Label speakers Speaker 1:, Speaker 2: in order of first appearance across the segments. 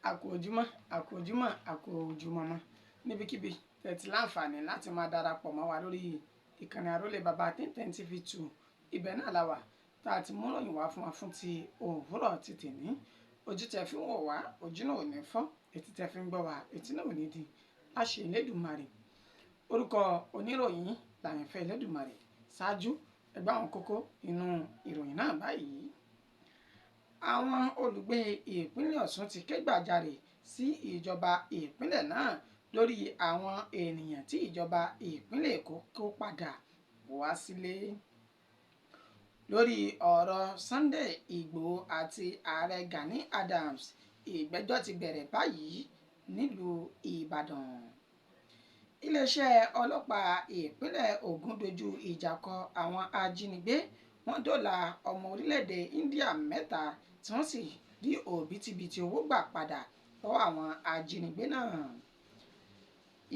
Speaker 1: Àkú ojúmọ́, àkú ojúmọ́, àkú ojúmọmọ. Níbikíbi tẹ́ ti láǹfààní láti máa darapọ̀ mọ́ wa lórí ìkànnì Àrólé Baba 1010 TV 2. Ibẹ̀ náà la wà tá a ti mú ìròyìn wá fún wa fún ti òwúrọ̀ ti tèní. Ojú tẹ́ fi ń wò wá, ojú náà ò ní fọ́, etí tẹ́ fi ń gbọ́ wá, etí náà ò ní di. Láṣẹ Elédùmarè. Orúkọ oníròyìn làyànfẹ́ Elédùmarè. Ṣáájú, ẹ gbọ́ àwọn kókó inú ìròyìn náà báyìí. Àwọn olùgbé ìpínlẹ̀ Ọ̀ṣun ti ké gbàjarè sí ìjọba ìpínlẹ̀ náà lórí àwọn ènìyàn tí ìjọba ìpínlẹ̀ Èkó kó padà wá sílé. Lórí ọ̀rọ̀ Sunday Ìgbòho àti ààrẹ Gani Adams, ìgbẹ́jọ́ ti bẹ̀rẹ̀ báyìí nílùú Ìbàdàn. Iléeṣẹ́ ọlọ́pàá ìpínlẹ̀ Ògùn dojú ìjà kọ àwọn ajínigbé, wọ́n dóòlà ọmọ orílẹ̀-èdè India 3 tí wọ́n sì rí òbítíbitì owó gbà padà lọ́wọ́ àwọn ajínigbé náà.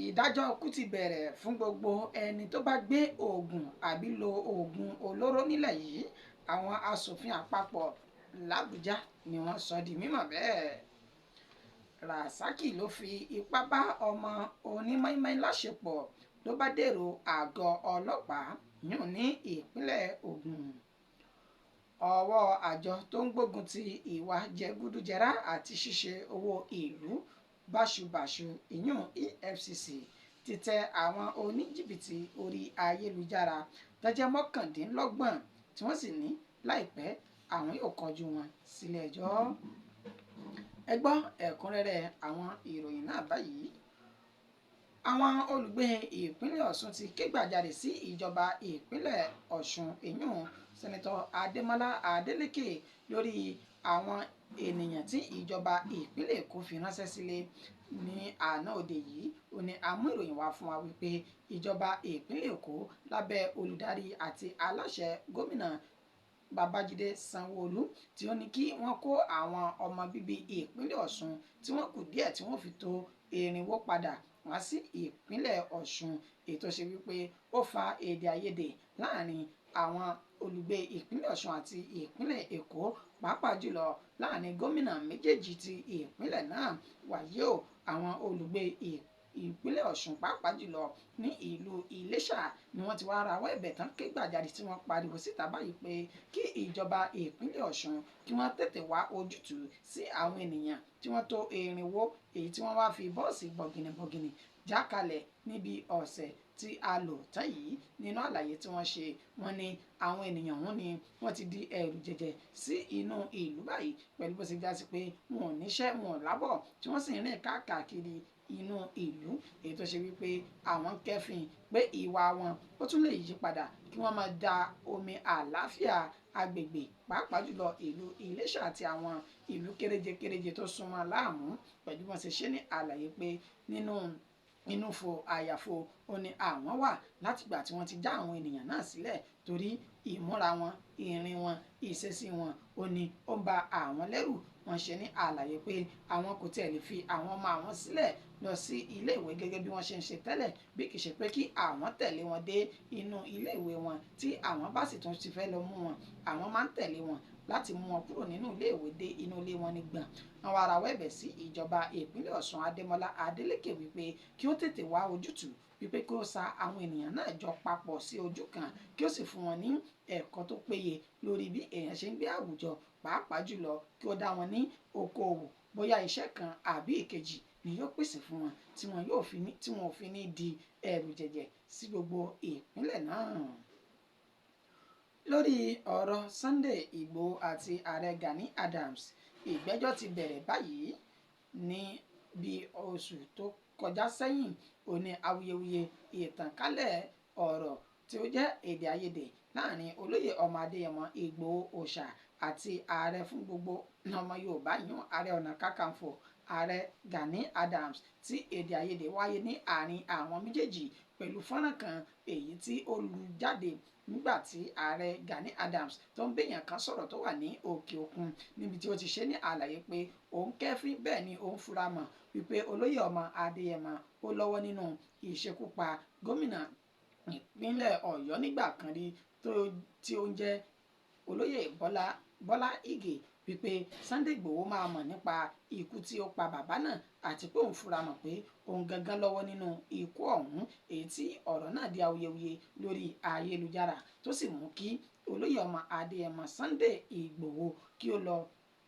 Speaker 1: Ìdájọ́ ikú ti bẹ̀rẹ̀ fún gbogbo ẹni tó bá gbé oògùn àbí lo oògùn olóró nílẹ̀ yìí. Àwọn aṣòfin àpapọ̀ l'Àbújá ni wọ́n sọ di mímọ̀ bẹ́ẹ̀. Rasaki ló fi ipá bá ọmọ onímọ̀ọ́mọ̀ láṣepọ̀ ló bá dèrò àgọ́ ọlọ́pàá yún ní ìpínlẹ̀ Ògùn. Ọwọ́ àjọ tó ń gbógun ti ìwà jẹgúdújẹrá àti ṣíṣe owó ìlú báṣubàṣu ìyún EFCC ti tẹ àwọn oníjìbìtì orí ayélujára tó jẹ́ 29 tí wọ́n sì ní láìpẹ́ àwọn yóò kọjú wọn sílé ẹjọ́. Ẹ gbọ́ ẹ̀kúnrẹ́rẹ́ àwọn ìròyìn náà báyìí. Àwọn olùgbé ìpínlẹ̀ Ọ̀ṣun ti ké gbàjarè sí ìjọba ìpínlẹ̀ Ọ̀ṣun ìyún Sẹ́nitọ́ Adémọ́lá Adélékè lórí àwọn ènìyàn tí ìjọba ìpínlẹ̀ Èkó fi ránṣẹ́ sílé ní àná òde yìí. Ó ní a mú ìròyìn wá fún wa wípé ìjọba ìpínlẹ̀ Èkó lábẹ́ olùdarí àti aláṣẹ gómìnà Babájídé Sanwó-Olú tí ó ní kí wọ́n kó àwọn ọmọ bíbí ìpínlẹ̀ Ọ̀ṣun tí wọ́n kù díẹ̀ tí wọ́n fi tó 400 padà wá sí ìpínlẹ̀ Ọ̀ṣun, èyí tó ṣe wípé ó fa èdè àìyedè láàrin àwọn olùgbé ìpínlẹ̀ Ọ̀ṣun àti ìpínlẹ̀ Èkó, pàápàá jùlọ láàrin gómìnà méjèèjì ti ìpínlẹ̀ náà. Wàyí o, àwọn olùgbé ìpínlẹ̀ Ọ̀ṣun pàápàá jùlọ ní ìlú Iléṣà ni wọ́n ti wá rawọ́ ẹ̀bẹ̀ tán ké gbàjarè tí wọ́n pariwo síta báyìí pé kí ìjọba ìpínlẹ̀ Ọ̀ṣun kí wọ́n tètè wá ojútùú sí àwọn ènìyàn tí wọ́n tó 400 èyí tí wọ́n wá fi bọ́ọ̀sì bọ̀gìnìbọ̀gìnì já kalẹ̀ níbi ọ̀sẹ̀ tí a lò tán yìí. Nínú àlàyé tí wọ́n ṣe, wọ́n ní àwọn ènìyàn ọ̀hún ni wọ́n ti di ẹrù jẹjẹ sí inú ìlú báyìí pẹ̀lú bó ṣe já sí pé wọn ò níṣẹ́, wọn ò lábọ̀, tí wọ́n sì ń rìn káàkiri inú ìlú, èyí tó ṣe wípé àwọn kẹ́fìn pé ìwà wọn ó tún lè yí padà kí wọ́n máa da omi àlàáfíà agbègbè pàápàá jùlọ ìlú Iléṣà àti àwọn ìlú kéréje kéréje tó súnmọ́ láàmú. Pẹ̀lú bí wọ́n ṣe ṣe ní àlàyé pé nínú inú fo àyàfo ó ní àwọn wà látìgbà tí wọ́n ti já àwọn ènìyàn náà sílẹ̀ torí ìmúra wọn, ìrìn wọn, ìṣesí wọn ó ní ó ń ba àwọn lẹ́rù. Wọ́n ṣe ní àlàyé pé àwọn kò tiẹ̀ lè fi àwọn ọmọ àwọn sílẹ̀ lọ sí ilé ìwé gẹ́gẹ́ bí wọ́n ṣe ń ṣe tẹ́lẹ̀, bí kì í ṣe pé kí àwọn tẹ̀lé wọn dé inú ilé ìwé wọn. Tí àwọn bá sì tún ti fẹ́ lọ mú wọn, àwọn máa ń tẹ̀lé wọn láti mú wọn kúrò nínú ilé ìwé dé inú ilé wọn ní gbọ̀n. Àwọn arawọ́ ẹ̀bẹ̀ sí ìjọba ìpínlẹ̀ Ọ̀ṣun Adémọ́lá Adélékè wípé kí ó tètè wá ojútùú, wípé kí ó sa àwọn ènìyàn náà jọ papọ̀ sí ojú kan, kí ó sì fún wọn ní ẹ̀kọ́ tó péye lórí bí èèyàn ṣe ń gbé àwùjọ, pàápàá jùlọ kí ó dá wọn ní okoòwò, bóyá iṣẹ́ kan àbí ìkejì ni yóò pèsè fún wọn tí wọn yóò fi ní, tí wọn ò fi ní di ẹrù jẹjẹ sí gbogbo ìpínlẹ̀ náà. Lórí ọ̀rọ̀ Sunday Ìgbòho àti ààrẹ Gani Adams, ìgbẹ́jọ́ ti bẹ̀rẹ̀ báyìí. Ní bí oṣù tó kọjá sẹ́yìn, ó ní awuyewuye ìtànkálẹ̀ ọ̀rọ̀ tí ó jẹ́ èdè àìyedè láàrin olóyè ọmọ Adéyẹmọ Ìgbòho Òòṣà àti ààrẹ fún gbogbo ọmọ Yorùbá yún Ààrẹ Ọ̀nà Kakanfò ààrẹ Gani Adams, tí èdè àìyedè wáyé ní àárín àwọn méjèèjì pẹ̀lú fọ́nrán kan èyí tí ó lu jáde nígbà tí ààrẹ Gani Adams tó ń béèyàn kan sọ̀rọ̀ tó wà ní òkè òkun, níbi tí ó ti ṣe ní àlàyé pé òun kẹ́fín bẹ́ẹ̀ ni òun fura mọ̀ wípé olóyè ọmọ Adéyẹmọ ó lọ́wọ́ nínú ìṣekúpa gómìnà ìpínlẹ̀ Ọ̀yọ́ nígbà kan rí tí ó ń jẹ́ olóyè Bọ́lá Ìgè, wípé Sunday Igboho máa mọ̀ nípa ikú tí ó pa bàbá náà, àti pé òun fura mọ̀ pé òun gangan lọ́wọ́ nínú ikú ọ̀hún, èyí tí ọ̀rọ̀ náà di awuyewuye lórí ayélujára tó sì mú kí olóyè ọmọ Adéyẹmọ Sunday Igboho kí ó lọ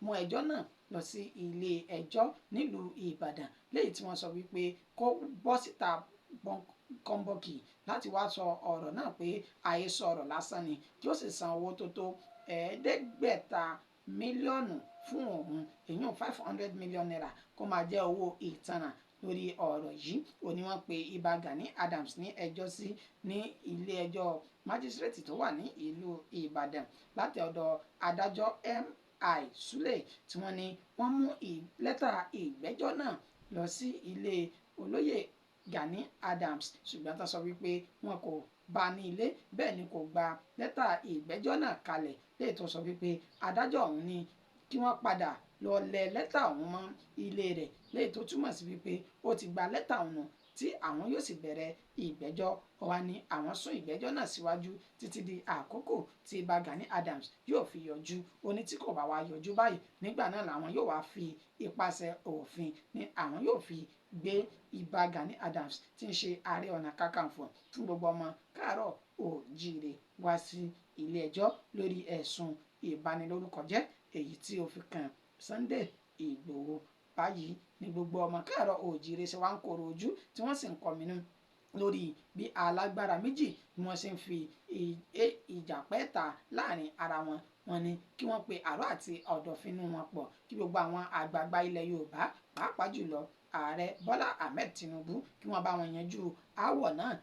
Speaker 1: mú ẹjọ́ náà lọ sí ilé ẹjọ́ nílùú Ìbàdàn, léyìí tí wọ́n sọ wípé kó bọ́ síta kọ́ńbọ́ọ̀kì láti wá sọ ọ̀rọ̀ náà pé àhesọ ọ̀rọ̀ lásán ni, kí ó sì san owó tó tó 500 mílíọ̀nù fún òun, èyún 500 million naira, kó máa jẹ́ owó ìtanràn lórí ọ̀rọ̀ yìí. Ó ní wọ́n pe Ìbà Gani Adams ní ẹjọ́ sí ní ilé ẹjọ́ májísírèètì tó wà ní ìlú Ìbàdàn láti ọ̀dọ̀ adájọ́ M.I. Sule, tí wọ́n ní wọ́n mú lẹ́tà ìgbẹ́jọ́ náà lọ sí ilé olóyè Gani Adams, ṣùgbọ́n tó sọ wípé wọn kò bá ní ilé, bẹ́ẹ̀ ni kò gba lẹ́tà ìgbẹ́jọ́ náà kalẹ̀, léyìí tó sọ wípé adájọ́ ọ̀hún ní kí wọ́n padà lọ lẹ lẹ́tà ọ̀hún mọ́ ilé rẹ̀, léyìí tó túmọ̀ sí wípé ó ti gba lẹ́tà ọ̀hún tí àwọn yóò sì bẹ̀rẹ̀ ìgbẹ́jọ́. Ó wá ní àwọn sún ìgbẹ́jọ́ náà síwájú títí di àkókò tí Ìbà Gani Adams yóò fi yọjú. Ó ní tí kò bá wá yọjú báyìí, nígbà náà làwọn yóò wá fi ipasẹ̀ òfin ní àwọn yóò fi gbé Ìbà Gani Adams tí ń ṣe Ààrẹ Ọ̀nà Kakanfò fún gbogbo ọmọ káàárọ̀ oòjíire wá sí ilé ẹjọ́ lórí ẹ̀sùn ìbanilórúkọjẹ́ èyí tí ó fi kan Sunday Igboho. Báyìí ni gbogbo ọmọ káàárọ̀ oòjíire ṣe wá ń koro ojú tí wọ́n sì ń kọminú lórí bí alágbára méjì ni wọ́n ṣe ń fi ìjà pẹ́ẹ́ta láàrin ara wọn. Wọ́n ní kí wọ́n pe àárọ̀ àti ọ̀dọ̀fínú wọn pọ̀, kí gbogbo àwọn àgbààgbà ilẹ̀ Yorùbá, pàápàá jùlọ Ààrẹ Bọ́lá Ahmed Tinubu, kí wọ́n bá wọn yanjú aáwọ̀ náà,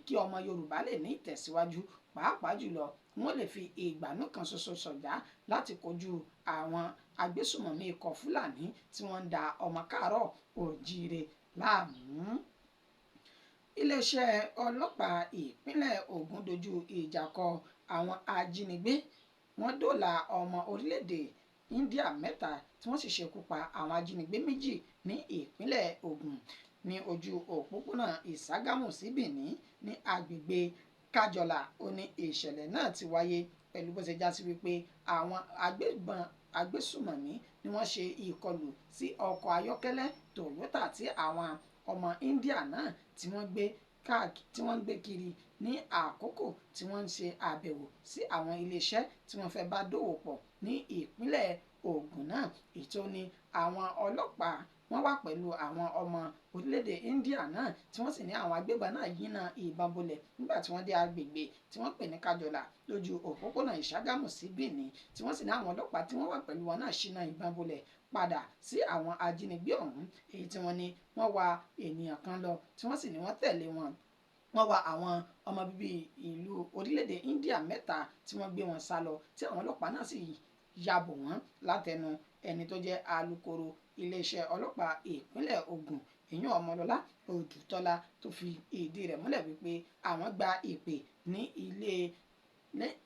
Speaker 1: kí ọmọ Yorùbá lè ní ìtẹ̀síwájú, pàápàá jùlọ wọ́n lè fi ìgbànú kan ṣoṣo sọ̀já láti kojú àwọn agbésùmọ̀mí ikọ̀ Fúlàní tí wọ́n ń da ọmọ káàárọ̀ oòjíire láàmú. Iléeṣẹ́ ọlọ́pàá ìpínlẹ̀ Ògùn dojú ìjà kọ àwọn ajínigbé, wọ́n dóòlà ọmọ orílẹ̀-èdè India 3 tí wọ́n sì ṣekú pa àwọn ajínigbé 2 ní ìpínlẹ̀ Ògùn ní ojú òpópónà Ìṣàgámù sí Benin ní agbègbè Kájọlà. Ó ní ìṣẹ̀lẹ̀ náà ti wáyé pẹ̀lú bó ṣe já sí wípé àwọn agbébọn agbésùmọ̀mí ni wọ́n ṣe ìkọlù sí ọkọ̀ ayọ́kẹ́lẹ́ Toyota tí àwọn ọmọ India náà tí wọ́n gbé kiri ní àkókò tí wọ́n ń ṣe àbẹ̀wò sí àwọn iléeṣẹ́ tí wọ́n fẹ́ bá dòwò pọ̀ ní ìpínlẹ̀ Ògùn náà. Ètò ni àwọn ọlọ́pàá wọ́n wà pẹ̀lú àwọn ọmọ orílẹ̀-èdè India náà tí wọ́n sì ní àwọn agbébọn náà yínà ìbọn bolẹ̀ nígbà tí wọ́n dé agbègbè tí wọ́n pè ní Kájọlà lójú òpópónà Ìṣàgámù sí Benin, tí wọ́n sì ní àwọn ọlọ́pàá tí wọ́n wà pẹ̀lú wọn náà ṣínà ìbọn bolẹ̀ padà sí àwọn ajínigbé ọ̀hún, èyí tí wọ́n ní wọ́n wa ènìyàn kan lọ tí wọ́n sì ní wọ́n tẹ̀lé wọn. Wọ́n wá àwọn ọmọ bíbí ìlú orílẹ̀-èdè India 3 tí wọ́n gbé wọn sá lọ, tí àwọn ọlọ́pàá náà sì yabò wọ́n látẹnu ẹni tó jẹ́ alukoro iléeṣẹ́ ọlọ́pàá ìpínlẹ̀ Ògùn, ìyún Ọmọlọ́lá Odùtọ́lá, tó fi ìdí rẹ̀ múlẹ̀ wípé àwọn gba ìpè ní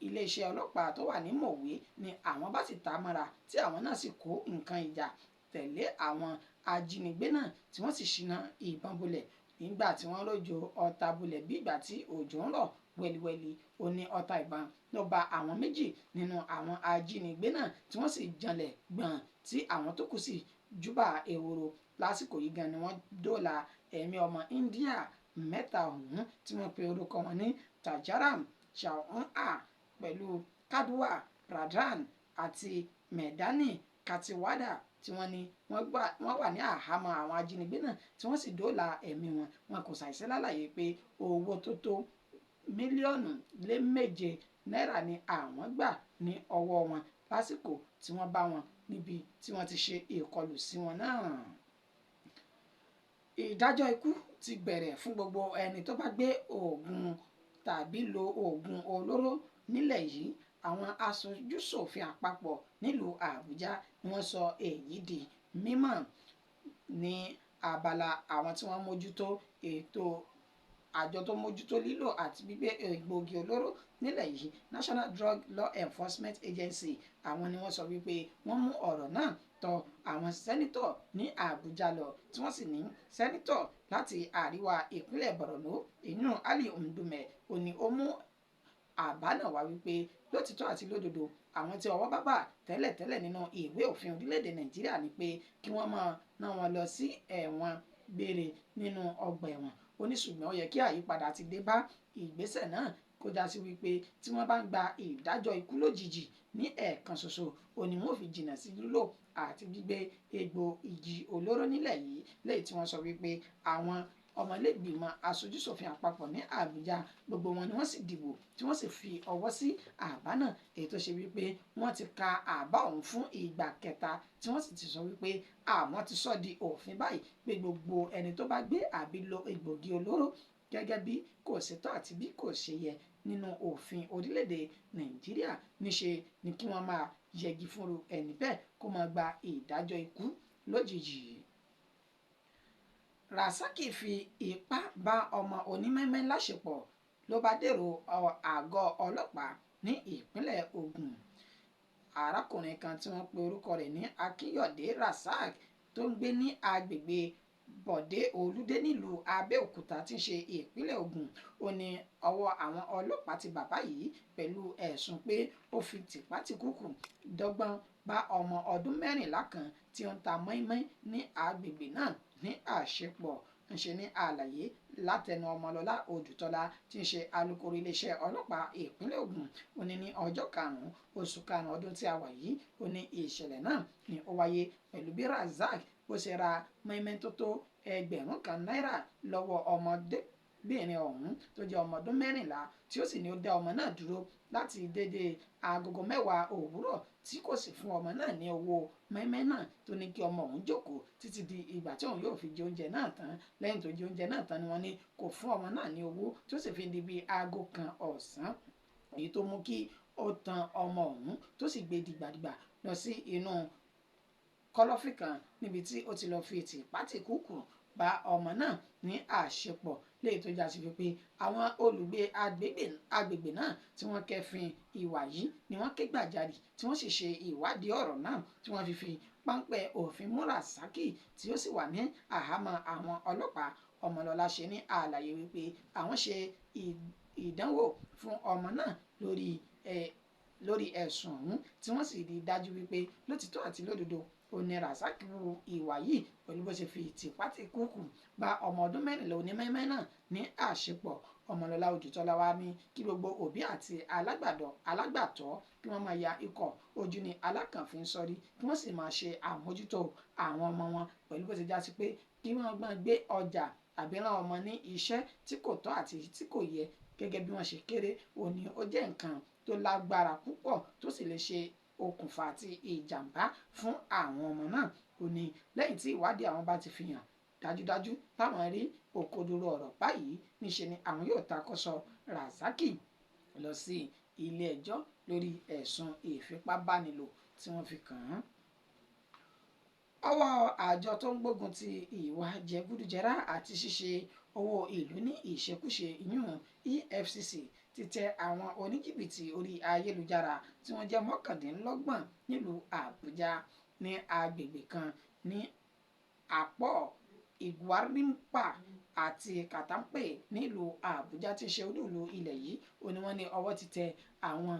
Speaker 1: iléeṣẹ́ ọlọ́pàá tó wà ní Mọ̀wé ni àwọn bá sì ta mọ́ra, tí àwọn náà sì kó nǹkan ìjà tẹ̀lé àwọn ajínigbé náà tí wọ́n sì ṣínà ìbọn bolẹ̀ nígbà tí wọ́n rọ̀jò ọta bolẹ̀ bí ìgbà tí òjò ń rọ̀ wẹliwẹli. Ó ní ọta ìbọn ló ba àwọn 2 nínú àwọn ajínigbé náà tí wọ́n sì janlẹ̀ gbọ̀n, tí àwọn tó kù sì júbà ehoro. Lásìkò yìí gan ni wọ́n dóòlà ẹ̀mí ọmọ India 3 ọ̀hún tí wọ́n pe orúkọ wọn ní Tajaram Chauhan pẹ̀lú Kadwa Pradhan àti Medani Katiwada, tí wọ́n ní wọ́n wà ní àhámọ́ àwọn ajínigbé náà tí wọ́n sì dóòlà ẹ̀mí wọn. Wọn kò ṣàìsí lálàyé pé owó tó tó 7 mílíọ̀nù náírà ni àwọn gbà ní ọwọ́ wọn lásìkò tí wọ́n bá wọn níbi tí wọ́n ti ṣe ìkọlù sí wọn náà. Ìdájọ́ ikú ti bẹ̀rẹ̀ fún gbogbo ẹni tó bá gbé oògùn tàbí lo oògùn olóró nílẹ̀ yìí. Àwọn aṣojúṣòfin àpapọ̀ nílùú Àbújá ni wọ́n sọ èyí di mímọ̀ ní abala àwọn tí wọ́n mójútó ètò àjọ tó mójútó lílò àti gbígbé egbòogi olóró nílẹ̀ yìí, National Drug Law Enforcement Agency. Àwọn ni wọ́n sọ wípé wọ́n mú ọ̀rọ̀ náà tọ̀ àwọn sẹ́nítọ̀ ní Àbújá lọ, tí wọ́n sì ní sẹ́nítọ̀ láti àríwá ìpínlẹ̀ Borno, ìyún Ali Ndume, ó ní ó mú àbá náà wá wípé lótìtọ́ àti lódodo àwọn tí ọwọ́ bá bà tẹ́lẹ̀tẹ́lẹ̀ nínú ìwé òfin orílẹ̀-èdè Nàìjíríà ni pé kí wọ́n máa ná wọn lọ sí ẹ̀wọ̀n gbére nínú ọgbà ẹ̀wọ̀n. Ó ní ṣùgbọ́n ó yẹ kí àyípadà ti dé bá ìgbésẹ̀ náà, kó já sí wípé tí wọ́n bá ń gba ìdájọ́ ikú lójijì ní ẹ̀ẹ̀kan ṣoṣo, ó ní wọ́n fi jìnnà sí lílò àti gbígbé egbò igi olóró nílẹ̀ yìí. Lẹ́yìn tí wọ́n sọ wípé àwọn ọmọlẹ́gbìmọ̀ aṣojúṣòfin àpapọ̀ ní Àbújá gbogbo wọn ni wọ́n sì dìbò tí wọ́n sì fi ọwọ́ sí àbá náà, èyí tó ṣe wípé wọ́n ti ka àbá ọ̀hún fún ìgbà kẹta, tí wọ́n sì ti sọ wípé àwọn ti sọ di òfin báyìí pé gbogbo ẹni tó bá gbé àbí lo egbògi olóró gẹ́gẹ́ bí kò ṣe tọ́ àti bí kò ṣe yẹ nínú òfin orílẹ̀-èdè Nàìjíríà, níṣe ni kí wọ́n máa yẹgi fúnru ẹni bẹ́ẹ̀ kó máa gba ìdájọ́ ikú lójijì. Rasaki fi ipá bá ọmọ onímẹ́mẹ́ láṣepọ̀ ló bá dèrò àgọ́ ọlọ́pàá ní ìpínlẹ̀ Ògùn. Arákùnrin kan tí wọ́n pe orúkọ rẹ̀ ní Akínyọ̀dé Rasaq tó ń gbé ní agbègbè Bọ̀dé Olúdé nílùú Abẹ́òkúta tí ń ṣe ìpínlẹ̀ Ògùn, ó ní ọwọ́ àwọn ọlọ́pàá ti bàbá yìí pẹ̀lú ẹ̀sùn pé ó fi tìpátìkúùkù dọ́gbọ́n bá ọmọ ọdún 14 kan tí ó ń ta mọ́ínmọ́ín ní agbègbè náà ní àṣepọ̀. Ń ṣe ní àlàyé látẹnu Ọmọlọ́lá Odùtọ́lá tí ń ṣe alukoro iléeṣẹ́ ọlọ́pàá ìpínlẹ̀ Ògùn, ó ní ní ọjọ́ 5 oṣù 5 ọdún tí a wà yìí, ó ní ìṣẹ̀lẹ̀ náà ni ó wáyé pẹ̀lú bí Razak bó ṣe ra mọ́ínmọ́ín tó tó 1,000 náírà lọ́wọ́ ọmọdébìnrin ọ̀hún tó jẹ́ ọmọ ọdún 14, tí ó sì ní ó dá ọmọ náà dúró láti dédé agogo 10 òwúrọ̀ tí kò sì fún ọmọ náà ní owó mọ́ínmọ́ín náà, tó ní kí ọmọ òun jókòó títí di ìgbà tí òun yóò fi jẹ oúnjẹ náà tán. Lẹ́yìn tó jẹ oúnjẹ náà tán ni wọ́n ní kò fún ọmọ náà ní owó, tí ó sì fi di bí aago 1 ọ̀sán, èyí tó mú kí ó tan ọmọ òun tó sì gbé dìgbàdìgbà lọ sí inú kọ̀lọ̀fín kan níbi tí ó ti lọ fi tìpátìkúùkù bá ọmọ náà ní àṣepọ̀. Léyìí tó já sí wípé àwọn olùgbé agbègbè náà tí wọ́n kẹ́fìn ìwà yìí ni wọ́n ké gbàjarè, tí wọ́n sì ṣe ìwádìí ọ̀rọ̀ náà, tí wọ́n fi fi páńpẹ́ òfin mú Rasaki tí ó sì wà ní àhámọ́ àwọn ọlọ́pàá. Ọmọlọ́lá ṣe ní àlàyé wípé àwọn ṣe ìdánwò fún ọmọ náà lórí ẹ̀sùn ọ̀hún, tí wọ́n sì rí i dájú wípé lótìtọ́ àti lódodo ó ní Rasaki hu ìwà yìí pẹ̀lú bó ṣe fi tìpátìkúùkù bá ọmọ ọdún 14 onímẹ́mẹ́ náà ní àṣepọ̀. Ọmọlọ́lá Odùtọ́lá wá ní kí gbogbo òbí àti alágbàtọ́ kí wọ́n máa ya ikọ̀ ojú ní alákànfin sọrí, kí wọ́n sì máa ṣe àmójútó àwọn ọmọ wọn pẹ̀lú bó ṣe já sí pé kí wọ́n gbọ́n gbé ọjà àbí rán ọmọ ní iṣẹ́ tí kò tọ́ àti tí kò yẹ gẹ́gẹ́ bí wọ́n ṣe kéré, ó ní ó jẹ́ nǹkan tó lágbára púpọ̀ tó sì lè ṣe okùnfà àti ìjàmbá fún àwọn ọmọ náà. Ó ní lẹ́yìn tí ìwádìí àwọn bá ti fi hàn dájúdájú táwọn rí òkodoro ọ̀rọ̀ báyìí, níṣe ni àwọn yóò takọ́sọ Rasaki lọ sí ilé ẹjọ́ lórí ẹ̀sùn ìfipábánilò tí wọ́n fi kàn án. Ọwọ́ àjọ tó ń gbógun ti ìwà jẹgúdújẹrá àti ṣíṣe owó ìlú ní ìṣekúṣe ìyún EFCC ti tẹ àwọn oníjìbìtì orí ayélujára tí wọ́n jẹ́ 29 nílùú Àbújá ní agbègbè kan ní Àpọ̀ Ìgwarímpa àti Kàtàǹpé nílùú Àbújá tí í ṣe olúùlú ilẹ̀ yìí. Ó ní wọ́n ní ọwọ́ ti tẹ àwọn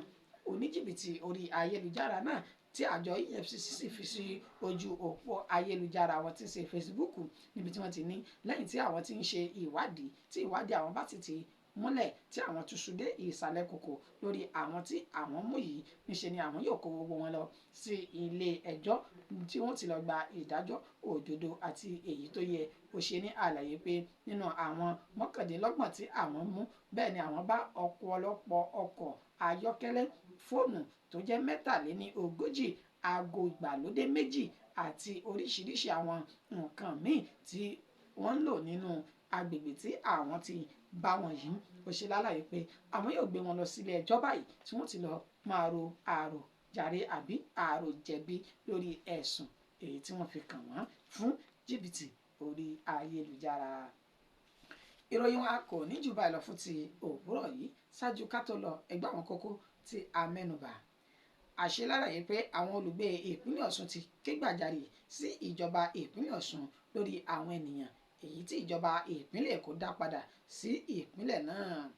Speaker 1: oníjìbìtì orí ayélujára náà tí àjọ EFCC sì fi sí ojú òpó ayélujára wọn tí ń ṣe Facebook, níbi tí wọ́n ti ní lẹ́yìn tí àwọn ti ń ṣe ìwádìí, tí ìwádìí àwọn bá sì ti múlẹ̀ tí àwọn túṣu dé ìsàlẹ̀ kòkò lórí àwọn tí àwọn mú yìí, níṣe ni àwọn yóò kó gbogbo wọn lọ sí ilé ẹjọ́ tí wọ́n ti lọ gba ìdájọ́ òdodo àti èyí tó yẹ. Ó ṣe ní àlàyé pé nínú àwọn 29 tí àwọn mú, bẹ́ẹ̀ ni àwọn bá ọ̀pọ̀lọpọ̀ ọkọ̀ ayọ́kẹ́lẹ́, fóònù tó jẹ́ 43, aago ìgbàlódé 2 àti oríṣiríṣi àwọn nǹkan míì tí wọ́n ń lò nínú agbègbè tí àwọn ti bá wọn yìí. Ó ṣe lálàyé pé àwọn yóò gbé wọn lọ sílé ẹjọ́ báyìí tí wọ́n ti lọ máa ro àròjàre àbí àròjẹ̀bi lórí ẹ̀sùn èyí tí wọ́n fi kàn wọ́n fún jìbìtì orí ayélujára. Ìròyìn wa kò ní jù báyìí lọ fún ti òwúrọ̀ yìí. Ṣáájú ká tó lọ, ẹgbẹ́ àwọn kókó tí a mẹ́nubà. Àṣẹ lálàyé pé àwọn olùgbé ìpínlẹ̀ Ọ̀ṣun ti ké gbàjarè sí ìjọba ìpínlẹ̀ Ọ̀ṣun lórí àwọn ènìyàn èyí tí ìjọba ìpínlẹ̀ Èkó dá padà sí ìpínlẹ̀ náà.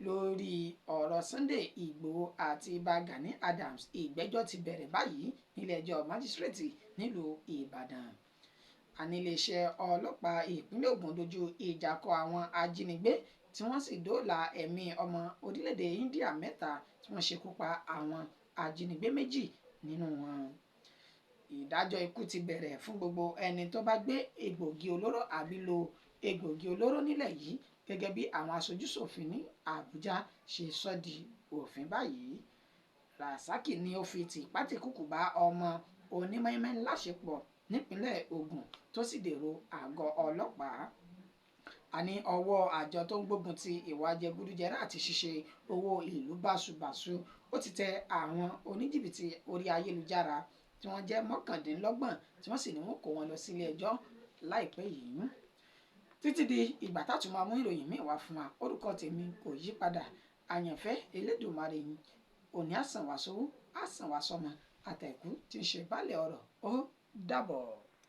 Speaker 1: Lórí ọ̀rọ̀ Sunday Ìgbòho àti Ìbà Gani Adams, ìgbẹ́jọ́ ti bẹ̀rẹ̀ báyìí nílé-ẹjọ́ májísrèètì nílùú Ìbàdàn. Àní iléeṣẹ́ ọlọ́pàá ìpínlẹ̀ Ògùn dojú ìjà kọ àwọn ajínigbé tí wọ́n sì dóòlà ẹ̀mí ọmọ orílẹ̀-èdè India 3 tí wọ́n ṣekú pa àwọn ajínigbé 2 nínú wọn. Ìdájọ́ ikú ti bẹ̀rẹ̀ fún gbogbo ẹni tó bá gbé egbògi olóró àbí lo egbògi olóró nílẹ̀ yìí gẹ́gẹ́ bí àwọn aṣojúṣòfin ní Àbújá ṣe sọ di òfin báyìí. Rasaki ni ó fi tìpátìkúùkù bá ọmọ onímọ̀ọ́mọ̀ láṣepọ̀ nípínlẹ̀ Ògùn tó sì dèrò àgọ́ ọlọ́pàá. Àní ọwọ́ àjọ tó ń gbógun ti ìwà jẹgúdújẹrá àti ṣíṣe owó ìlú báṣubàṣu ó ti tẹ àwọn oníjìbìtì orí ayélujára tí wọ́n jẹ́ 29 tí wọ́n sì ní wọ́n kó wọn lọ sílé ẹjọ́ láìpẹ́ yìí. Títí di ìgbà tá a tún máa mú ìròyìn míì wá fún wa, orúkọ tèmi kò yí padà, Àyànfẹ́ Elédùmarè yìí. Òní àsàn wá sówó, àsàn wá sọ́mọ, àtẹ̀kù tí ń ṣe baálẹ̀ ọ̀rọ̀. Ó dàbọ̀.